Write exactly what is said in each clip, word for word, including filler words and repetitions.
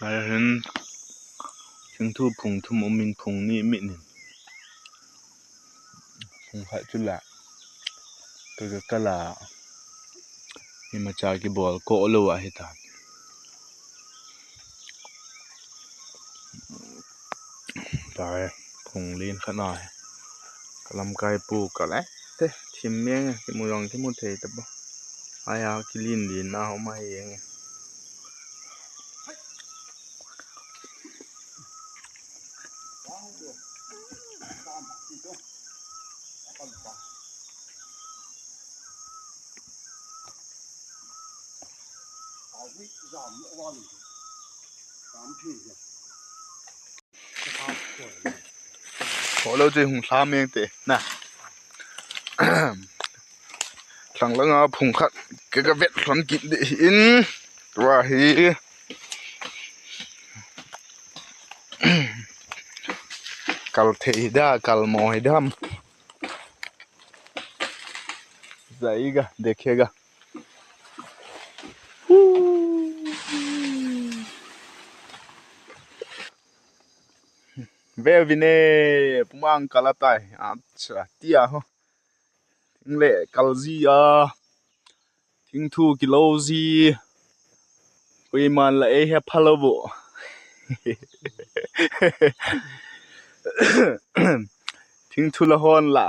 Ahin, thingthu phung thum umin, phung ni mit in. Phung khat chu la, ka, ka, ka la, imacha kibol ko lo ahi ta. Tua hi, phung len khat na hi. Ka lamkai pu ka le. Te, thim meng, kimu jong kimu thei ta po. Aya, kilen len na hom ahi jeng. Kho lo chu hung hlam meng te na. Thang langa phung khat ka, ka vet lhon kit ding ahin. Tua hi. Kal thei hi da, kal mo hi dam. Jayega, dekhega. Ve vin e, pumang kal atai. Acha, tia ho. Thing le kal ji a. Thingthu kilo ji. Koiman la ei he phalo bo. Thingthu la hon la.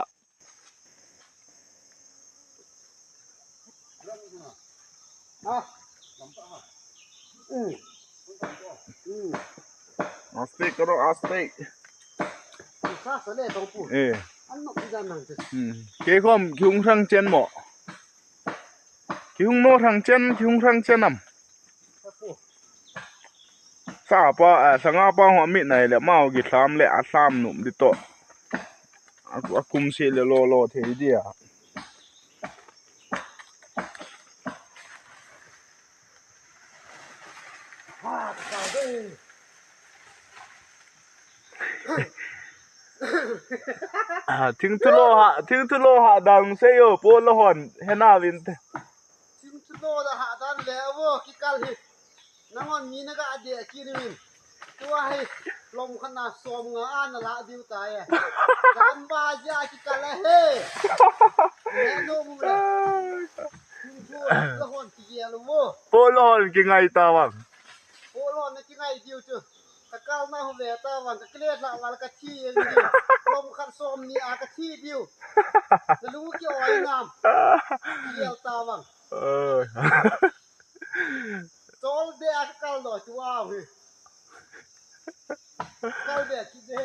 Aste karo, aste. Eh. Hmm. Kei khom kihung thang chen mo. Kihung mo thang chen, kihung thang chen am. Sa pa, eh, sanga pa ho mit nai le mau kithlam le athlam num di to. A, akum se le lo lo thei dia. Ah, thingthu lo ha, thingthu lo ha dang se yo, po lo hon, hena vin te. Thingthu lo da ha dan le, avo, kikal hi. Nangon mi na ga de kini min. Tua hi, lom khat na som nga a na la diu ta e. Dan ba ja kikal e he. Ne no mu le. Thingthu lo hon ki ye lo mo. Po lo hon ki ngai ta vang. Diu chu. Ka kalna hu ve ta vang, ka kile lha val ka thi jeng diu. Lom khat som ni a ka thi diu. Na lu ki oi nam. Yel ta vang. Oi. Chol de a ka kal do chu a hu. Kal de ki de.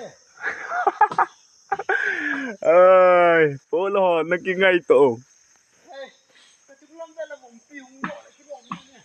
Ai, polo ho, na ki ngai to. Ai, ka chung lam de la bom pi hung do, ki bom ni.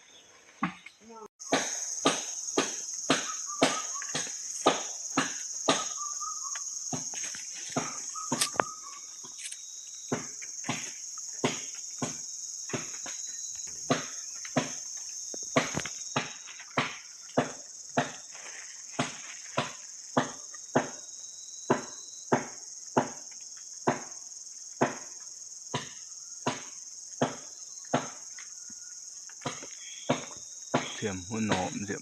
Thiam hun nom jep.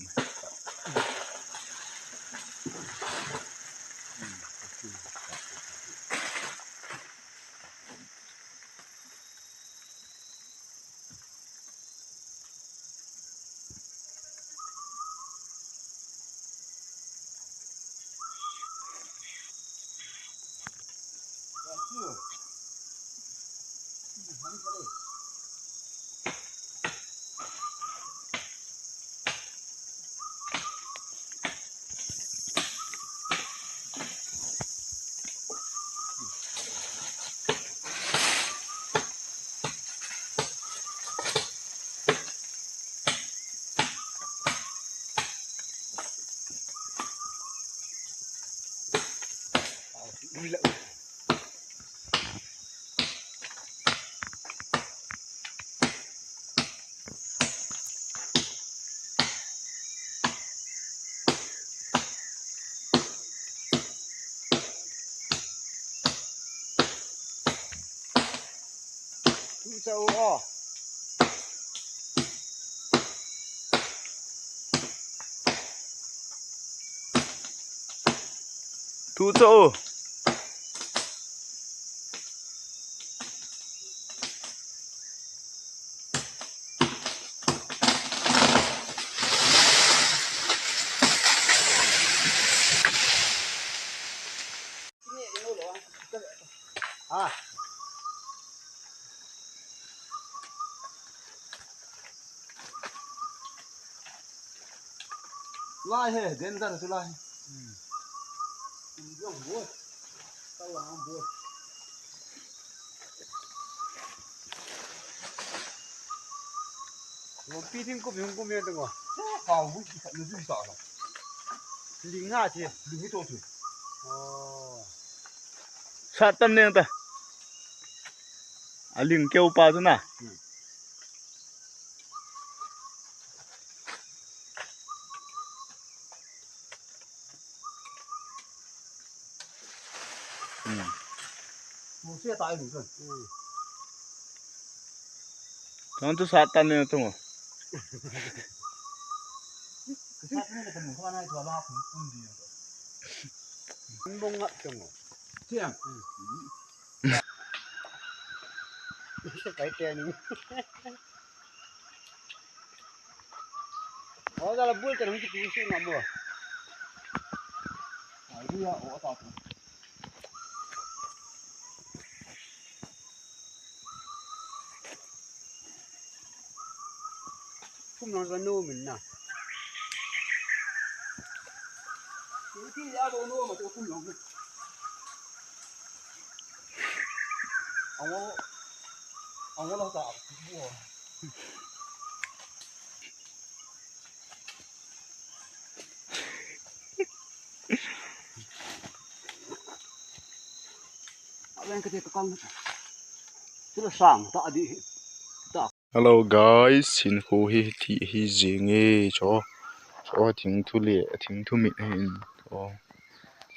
Thu chau o. Thu chau o. Ah. Lai he, danger chu lai. Hmm. Jong bo. Tala bo. Lompi thingkum, thingkum ya tengok. Kau bu ki khat lu sa la. Ling ha che. Ling to che. Oh. Sat tam ne ta. A ling keu pa tu na. Hmm. Hmm. Mo sia tai lu kan. Hmm. Tong tu sat tan ne tong. Ka sat ne ka mu ka nai tua la pum pum di. Bong ngap tong. Siam. Hmm. Ka kai te ni. O, jala bul te nang ki tu si ngam mo. Ai, bul ya, o, ta tu. Kum nang sa no min na. Ti ya do no ma tu kum nang. Ang o, ang o la ta. Hello guys, hinkho hi ti hi jing e cho. Cho thing thu le, thing thu mit hin. Cho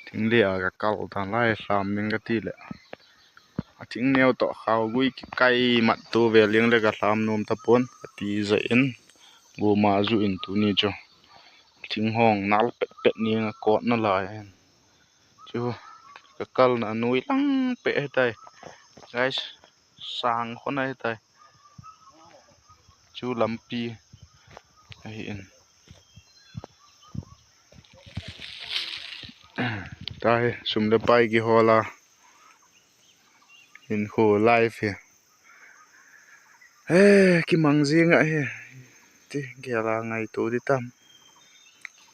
thing le a ka kal dan lai lam ming ka ti le. A thing neo to khao gui kikai mat tu ve ling le ka lam nom ta pon ka ti ja in. Gu ma ju in tu ni cho. Thing hong nal pet pet ni nga kot na lai. Chu ka kal na nui lang pe he tai. Guys, sang khon he tai. Chu lampi ahi in. Tahi, sum le pai kihol a. Hinkho life hi. Eh, kimang jing ahi. Ti gel a ngaito di tam.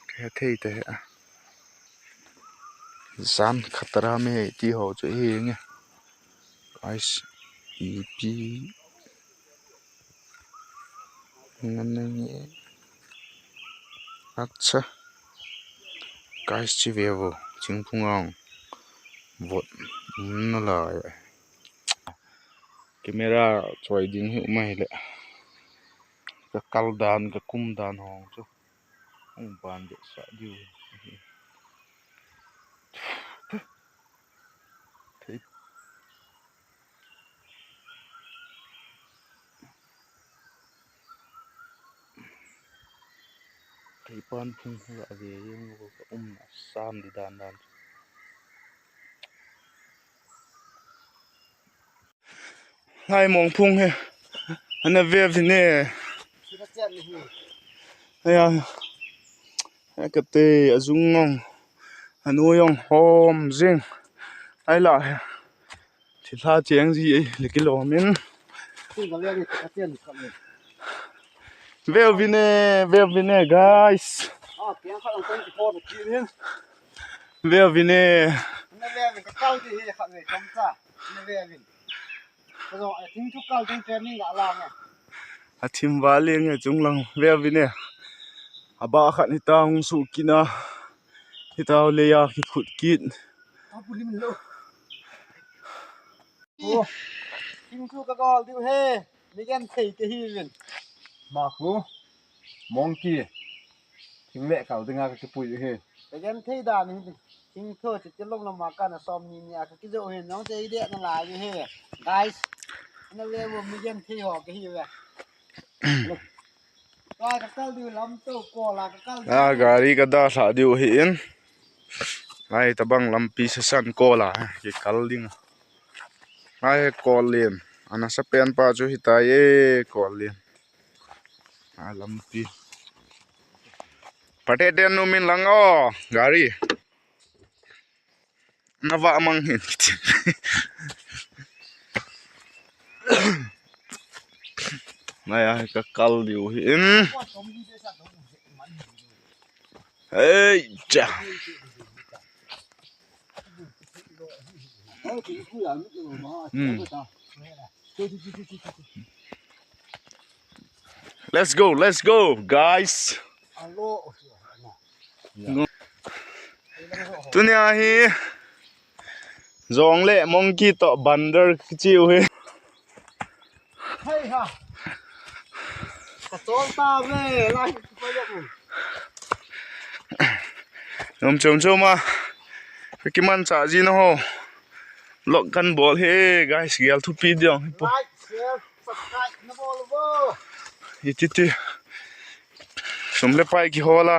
Kei thei te. Jan khatara me ti ho chu hi nge. Guys, ipi. Ngan nge. Acha. Guys, chi ve vo. Chingphung ang. Vot. Na la. Camera choi ding hi umai le. Ka kal dan, ka kum dan hong chu. Hong ban de sa diu. Thei. Thei pan phung la ve yung ko ka um na sam di dan dan. Lai mong phung he. Ana ve vi ne. Aya. Ka te azung ngong. Anu yong hom jing. Ai la he. Thilha cheng ji ei le kilom in. Ve vi ne, ve vi ne, guys. Ve vi ne. Athim va leng e chunglang ve vi ne. Aba khat ni ta hung su kina. Hita le ya ki khut kit. Thingthu ka gol diu he. Mi gen thei te hi vin. Ma khu. Monkey. Thing le kal dinga ka kipui diu he. Ka gen thei dan hi. Thingthu chi ti lom lom ma ka na som ni ni a ka kijo he. Nong te ide na la diu he. Guys. Na ve vo mi gen thei ho ka hi ve. Ka ka kal diu lam to ko la ka kal diu. A gari ka da sa diu hi in. Ai tabang lampi sasan ko la ki kal ding. Ai kol lien. Ana sa pen pa chu hitai e kol lien. A lampi. Pate den nu min lang o gari. Na va mang hin. Naya ka kal diu hi in. Hey cha. Hmm. Let's go, let's go, guys. Tunia hi jong le monkey to bandar kichiu hi. Hei ha. Ka chol ta ve, lai ki pa ya. Nom chom chom a. Kiman cha ji na ho. Lok kan bol he guys, gel thupi diong hi po. Like, share, subscribe na bol bo. Iti ti. Sum le pai kihol a.